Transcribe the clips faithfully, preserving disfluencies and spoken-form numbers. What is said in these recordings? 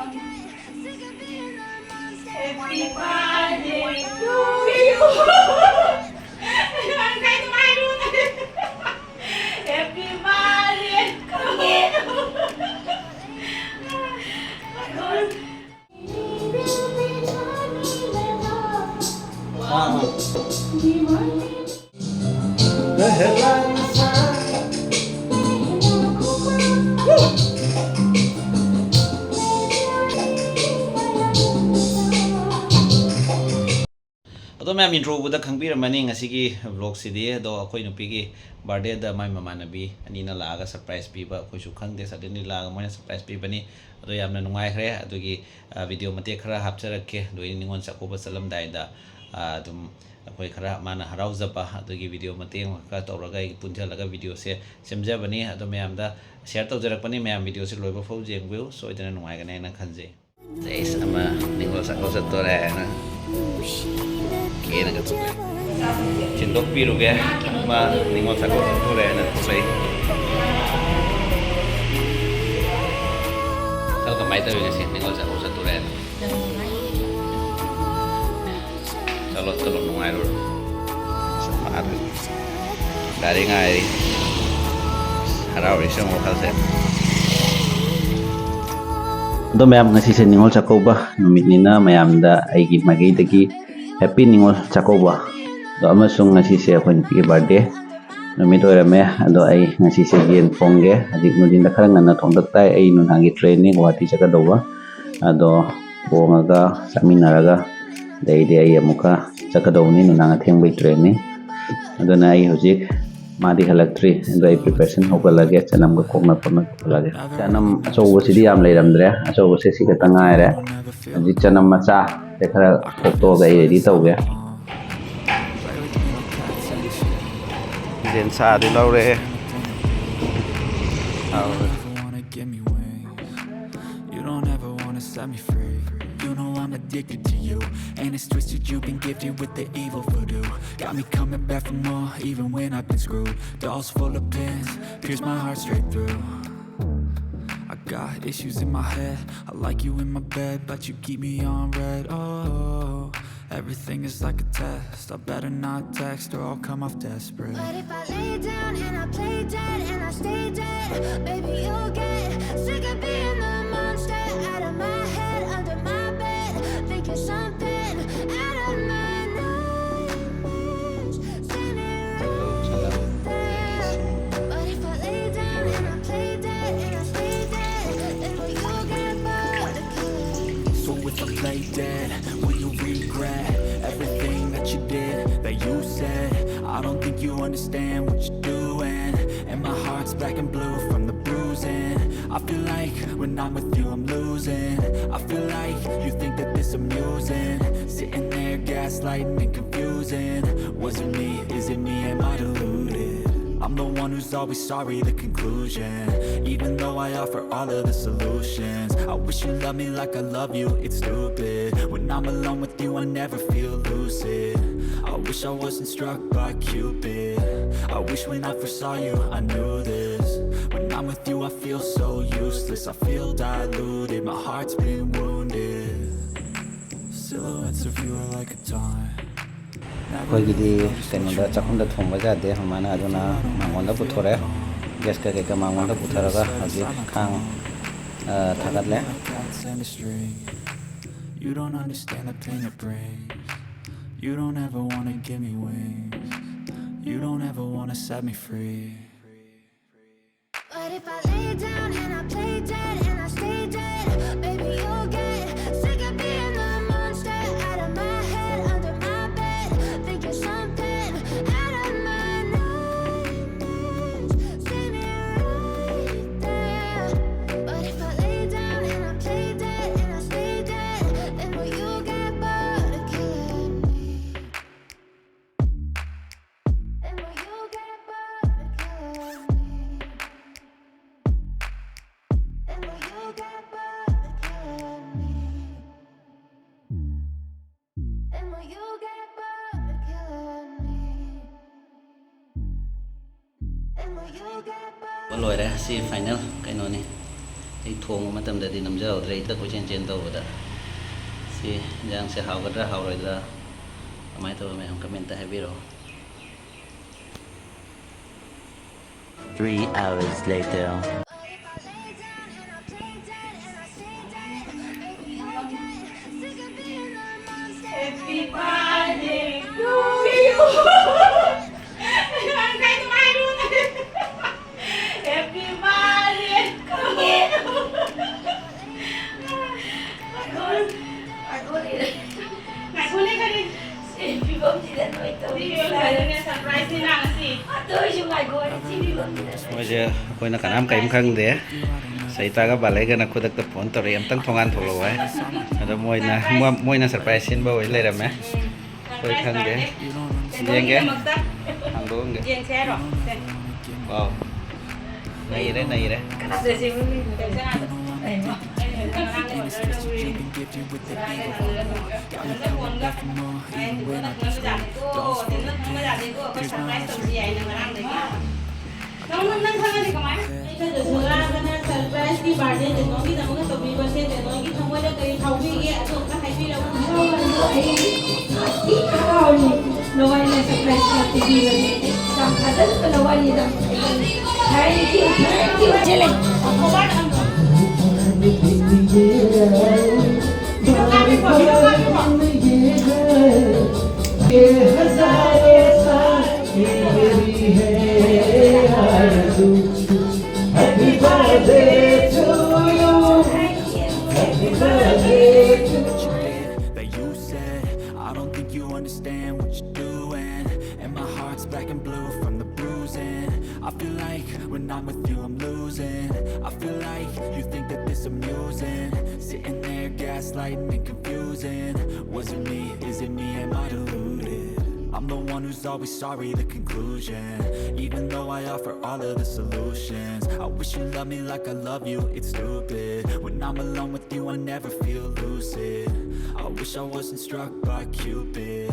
Happy birthday to you. Happy birthday to you. ꯑꯗꯣ ꯃꯌꯥꯝ, intro ꯎꯕꯗ ꯈꯪꯕꯤꯔꯝꯃꯅꯤ ꯉꯁꯤꯒꯤ ꯕ꯭ꯂꯣꯒꯁꯤꯗꯤ꯫ ꯑꯗꯣ ꯑꯩꯈꯣꯏ ꯅꯨꯄꯤꯒꯤ ꯕꯥꯔꯗꯦꯗ ꯃꯥꯏ ꯃꯃꯥꯟꯅꯕꯤ ꯑꯅꯤꯅ ꯂꯥꯛꯑꯒ ꯁꯔꯄ꯭ꯔꯥꯏꯁ ꯄꯤꯕ, ꯑꯩꯈꯣꯏꯁꯨ ꯈꯪꯗꯦ, ꯁꯗꯟꯂꯤ ꯂꯥꯛꯑꯒ ꯃꯣꯏꯅ ꯁꯔꯄ꯭ꯔꯥꯏꯁ ꯄꯤꯕꯅꯤ꯫ ꯑꯗꯣ ꯌꯥꯝꯅ ꯅꯨꯡꯉꯥꯏꯈ꯭ꯔꯦ꯫ ꯑꯗꯨꯒꯤ, ꯑ, ꯚꯤꯗꯤꯑꯣ ꯃꯇꯦꯛ ꯈꯔ ꯍꯥꯞꯆꯔꯛꯀꯦ꯫ ꯑꯗꯣ ꯑꯩ ꯅꯤꯉꯣꯜ ꯆꯥꯛꯀꯧꯕ ꯆꯠꯂꯝꯗꯥꯏꯗ, ꯑ, ꯑꯗꯨꯝ ꯑꯩꯈꯣꯏ ꯈꯔ ꯃꯥꯅ ꯍꯔꯥꯎꯖꯕ ꯑꯗꯨꯒꯤ ꯚꯤꯗꯤꯑꯣ ꯃꯇꯦꯛ ꯑꯃꯈꯛ ꯇꯧꯔꯒ ꯑꯩ ꯄꯨꯟꯁꯤꯜꯂꯒ ꯚꯤꯗꯤꯑꯣꯁꯦ ꯁꯦꯝꯖꯕꯅꯤ꯫ ꯑꯗꯣ ꯃꯌꯥꯝꯗ ꯁꯤꯌꯔ ꯇꯧꯖꯔꯛꯄꯅꯤ꯫ ꯃꯌꯥꯝ ꯚꯤꯗꯤꯑꯣꯁꯦ ꯂꯣꯏꯕ ꯐꯥꯎ ꯌꯦꯡꯕꯤꯌꯨ, ꯁꯣꯏꯗꯅ ꯅꯨꯡꯉꯥꯏꯒꯅꯤ ꯍꯥꯏꯅ ꯈꯟꯖꯩ꯫ ꯑꯩꯁ ꯑꯃ ꯅꯤꯉꯣꯜ ꯆꯥꯛꯀꯧ ꯆꯠꯇꯣꯔꯦ ꯍꯥꯏꯅ ꯀꯦꯅꯒ ꯊꯣꯛꯂꯛꯑꯦ꯫ ꯊꯤꯟꯗꯣꯛꯄꯤꯔꯨꯒꯦ, ꯑꯃ ꯅꯤꯉꯣꯜ ꯆꯥꯛꯀꯧ ꯆꯠꯇꯣꯔꯦ ꯍꯥꯏꯅ ꯊꯣꯛꯂꯛꯏ꯫ ꯀꯃꯥꯏꯅ ꯇꯧꯔꯤ ꯉꯁꯤ ꯅꯤꯉꯣꯜ ꯆꯥꯛꯀꯧ ꯆꯠꯇꯣꯔꯦ ꯍꯥꯏꯅ? ꯆꯠꯂꯣ, ꯆꯠꯂꯣ, ꯅꯨꯡꯉꯥꯏꯔꯨꯔꯣ꯫ ꯒꯥꯔꯤ ꯉꯥꯏꯔꯤ꯫ ꯍꯔꯥꯎꯔꯤ ꯁꯨꯝ ꯋꯥꯈꯜꯁꯦ꯫ ꯑꯗꯣ ꯃꯌꯥꯝ, ꯉꯁꯤꯁꯦ ꯅꯤꯉꯣꯜ ꯆꯥꯛꯀꯧꯕ ꯅꯨꯃꯤꯠꯅꯤꯅ ꯃꯌꯥꯝꯗ ꯑꯩꯒꯤ ꯃꯥꯏꯀꯩꯗꯒꯤ ꯍꯦꯄꯤ ꯅꯤꯉꯣꯜ ꯆꯥꯛꯀꯧꯕ꯫ ꯑꯗꯣ ꯑꯃꯁꯨꯡ ꯉꯁꯤꯁꯦ ꯑꯩꯈꯣꯏ ꯅꯨꯄꯤꯒꯤ ꯕꯥꯔꯗꯦ ꯅꯨꯃꯤꯠ ꯑꯣꯏꯔꯝꯃꯦ꯫ ꯑꯗꯣ ꯑꯩ ꯉꯁꯤꯁꯦ ꯌꯦꯟ ꯊꯣꯡꯒꯦ꯫ ꯍꯧꯖꯤꯛ ꯅꯨꯡꯊꯤꯟꯗ ꯈꯔ ꯉꯟꯅ ꯊꯣꯡꯗ ꯇꯥꯏ, ꯑꯩ ꯅꯨꯡꯗꯥꯡꯒꯤ ꯇ꯭ꯔꯦꯟꯅꯤ ꯒꯨꯋꯥꯍꯥꯇꯤ ꯆꯠꯀꯗꯧꯕ꯫ ꯑꯗꯣ ꯊꯣꯡꯉꯒ ꯆꯥꯃꯤꯟꯅꯔꯒ ꯑꯗꯩꯗꯤ ꯑꯩ ꯑꯃꯨꯛꯀ ꯆꯠꯀꯗꯧꯕꯅꯤ, ꯅꯨꯡꯗꯥꯡ ꯑꯊꯦꯡꯕꯩ ꯇ꯭ꯔꯦꯟꯅꯤ꯫ ꯑꯗꯨꯅ ꯑꯩ ꯍꯧꯖꯤꯛ, ꯃꯥꯗꯤ ꯍꯜꯂꯛꯇ꯭ꯔꯤ, ꯑꯗꯣ ꯑꯩ ꯄ꯭ꯔꯤꯄꯦꯔꯦꯁꯟ ꯍꯧꯒꯠꯂꯒꯦ, ꯆꯅꯝꯒ ꯀꯣꯛꯅ ꯈꯣꯠꯅ ꯇꯧꯍꯜꯂꯒꯦ꯫ ꯆꯅꯝ ꯑꯆꯧꯕꯁꯤꯗꯤ ꯌꯥꯝ ꯂꯩꯔꯝꯗ꯭ꯔꯦ, ꯑꯆꯧꯕꯁꯦ ꯁꯤ ꯈꯛꯇ ꯉꯥꯏꯔꯦ꯫ ꯍꯧꯖꯤꯛ ꯆꯅꯝ ꯃꯆꯥꯁꯦ ꯈꯔ ꯈꯣꯛꯇꯣꯛꯑꯒ ꯑꯩ ꯔꯦꯗꯤ ꯇꯧꯒꯦ꯫ ꯌꯦꯟꯁꯥꯗꯤ ꯂꯧꯔꯦ꯫ ꯍꯥꯎꯔꯦ꯫ You don't ever wanna set me free. You know I'm addicted to you, and it's twisted. You've been gifted with the evil voodoo. Got me coming back for more, even when I've been screwed. Dolls full of pins, pierce my heart straight through. I Got issues in my head. I like you in my bed, but you keep me on red. Oh, everything is like a test. I better not text or I'll come off desperate. But if I lay down and I play dead and I stay dead, baby, you'll get sick of being the monster out of my head, under my bed, thinking something out of my nightmares, standing right there. But if I lay down and I play dead and I stay dead, then will you get bored of killing me? So if I play dead, will you regret everything that you did, that you said? I don't think you understand what you're doing. And my heart's black and blue from the bruising. I feel like when I'm with you, I'm losing. I feel like you think that this amusing. Sitting there gaslighting and confusing. Was it me? Is it me? Am I deluded? I'm the one who's always sorry, the conclusion. Even though I offer all of the solutions, I wish you loved me like I love you, it's stupid. When I'm alone with you, I never feel lucid. I wish I wasn't struck by Cupid. I wish when I first saw you, I knew this. When I'm with you, I feel so useless. I feel diluted, my heart's been wounded. Silhouettes of you are like a taunt. ꯑꯩꯈꯣꯏꯒꯤꯗꯤ ꯀꯩꯅꯣꯗ, ꯆꯥꯛꯈꯨꯝꯗ ꯊꯣꯡꯕ ꯌꯥꯗꯦ ꯃꯃꯥꯅ, ꯑꯗꯨꯅ ꯃꯉꯣꯟꯗ ꯄꯨꯊꯣꯔꯛꯑꯦ꯫ ꯒ꯭ꯌꯥꯁꯀ ꯀꯩꯀꯥ ꯃꯉꯣꯟꯗ ꯄꯨꯊꯔꯒ ꯍꯧꯖꯤꯛ ꯈꯥꯡ, ꯑ, ꯊꯥꯒꯠꯂꯦ꯫ You don't understand the pain it brings. You don't ever wanna give me wings. You don't ever wanna set me free. But if I lay down and I play dead and I stay dead, baby, you'll get sick of being the monster out of my head, under my bed, thinking something out of my nightmares, standing right there. But if I lay down and I play dead and I stay dead, then will you get bored of killing me? Then will you get bored of killing me? Then will you get bored of killing me? Then will you get bored of killing me? Then will you get bored? ꯂꯣꯏꯔꯦ꯫ ꯁꯤ final ꯀꯩꯅꯣꯅꯤ꯫ ꯑꯩ ꯊꯣꯡꯕ ꯃꯇꯝꯗꯗꯤ ꯅꯝꯖꯍꯧꯗ꯭ꯔꯦ, ꯍꯦꯛꯇ ꯀꯣꯏꯆꯦꯟ ꯆꯦꯟ ꯇꯧꯕꯗ꯫ ꯁꯤ ꯏꯟꯖꯥꯡꯁꯦ ꯍꯥꯎꯒꯗ꯭ꯔꯥ ꯍꯥꯎꯔꯣꯏꯗ꯭ꯔꯥ ꯀꯃꯥꯏꯅ ꯇꯧꯕ, ꯃꯌꯥꯝ ꯀꯃꯦꯟꯇ ꯍꯥꯏꯕꯤꯔꯛꯑꯣ꯫ Three hours later. Happy birthday to you. Happy birthday to you. ꯉꯥꯏꯈꯣꯅꯦ, ꯀꯔꯤ? ꯁꯤ ꯐꯤꯕꯝꯁꯤꯗ ꯅꯣꯏ ꯇꯧꯔꯤ꯫ ꯁꯤ ꯐꯤꯕꯝꯁꯤꯗꯅꯦ, surprise ꯅꯤ ꯅꯪ ꯉꯁꯤ꯫ ꯑꯗꯨ ꯑꯣꯏꯔꯁꯨ ꯉꯥꯏꯈꯣꯅꯦ, ꯁꯤ ꯐꯤꯕꯝꯁꯤꯗ꯫ ꯃꯣꯏꯁꯦ ꯑꯩꯈꯣꯏꯅ ꯀꯅꯥꯝ ꯀꯔꯤꯝ ꯈꯪꯗꯦ꯫ ꯁꯩꯇꯥꯒ ꯕꯥꯂꯩꯒꯅ ꯈꯨꯗꯛꯇ ꯐꯣꯟ ꯇꯧꯔꯛꯑꯦ, "ꯑꯝꯇꯪ ꯊꯣꯡꯒꯥꯟ ꯊꯣꯛꯂꯛꯑꯣ" ꯍꯥꯏ꯫ ꯑꯗꯣ ꯃꯣꯏꯅ, ꯃꯣꯏꯅ surprise ꯁꯤꯟꯕ ꯑꯣꯏ ꯂꯩꯔꯝꯃꯦ꯫ ꯑꯩꯈꯣꯏ ꯈꯪꯗꯦ꯫ ꯌꯦꯡꯒꯦ꯫ ꯍꯥꯡꯗꯣꯛꯑꯝꯒꯦ꯫ ꯌꯦꯡꯁꯦ ꯍꯥꯏꯔꯣ? ꯁꯦ꯫ ꯋꯥꯎ꯫ ꯅꯩꯔꯦ, ꯅꯩꯔꯦ꯫ ꯅꯪ, ꯅꯪ, ꯅꯪ ꯈꯪꯉꯗꯤ ꯀꯃꯥꯏꯅ? ꯑꯩꯅ ꯖꯣꯁꯤꯂꯥꯒꯅ surprise ꯀꯤ birthday ꯀꯩꯅꯣꯒꯤꯗꯃꯛꯇ ꯇꯧꯕꯤꯕꯁꯦ ꯀꯩꯅꯣꯒꯤ ꯊꯃꯣꯏꯗ ꯀꯔꯤ ꯐꯥꯎꯕꯤꯒꯦ? ꯑꯗꯨ ꯑꯝꯇ ꯍꯥꯏꯕꯤꯔꯛꯎ꯫ ꯑꯩ ꯌꯥꯝ ꯊꯤꯅ ꯍꯔꯥꯎꯔꯤ꯫ ꯅꯋꯥꯏꯅ surprise ꯀ ꯄꯤꯕꯤꯕꯁꯦ꯫ ꯌꯥꯝ ꯊꯥꯖꯗꯅ ꯋꯥꯔꯤꯗ꯫ Thank you, thank you꯫ Happy birthday to you. Happy birthday to you. That you said, I don't think you understand what you're doing. And my heart's black and blue from the bruising. I feel like when I'm with you, I'm losing. I feel like you think that this amusing. Sitting there gaslighting and confusing. Was it me? Is it me? Am I deluded? I'm the one who's always sorry, the conclusion. Even though I offer all of the solutions, I wish you loved me like I love you, it's stupid. When I'm alone with you, I never feel lucid. I wish I wasn't struck by Cupid.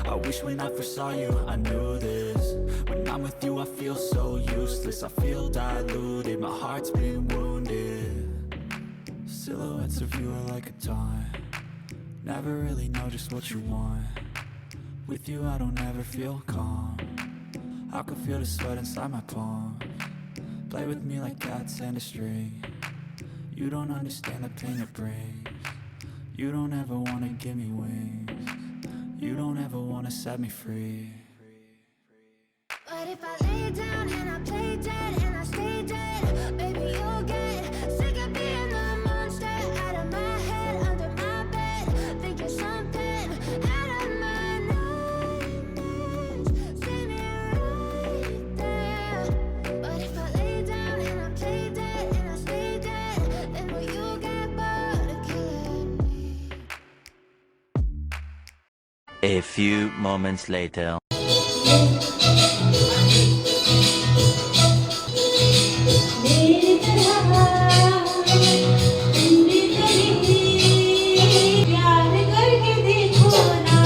I wish when I first saw you, I knew this. When I'm with you, I feel so useless. I feel diluted, my heart's been wounded. Silhouettes of you are like a taunt. Never really know just what you want. With you, I don't ever feel calm. I can feel the sweat inside my palms. Play with me like cats and a string. You don't understand the pain it brings. You don't ever wanna give me wings. You don't ever wanna set me free. But if I lay down and I play dead and I stay dead, baby, you'll get sick of being the monster out of my head, under my bed, thinking something out of my nightmares. See me right there. But if I lay down and I play dead and I stay dead, then will you get bored of killing me? A few moments later. मेरी तरह तुम भी कभी प्यार करके देखो ना।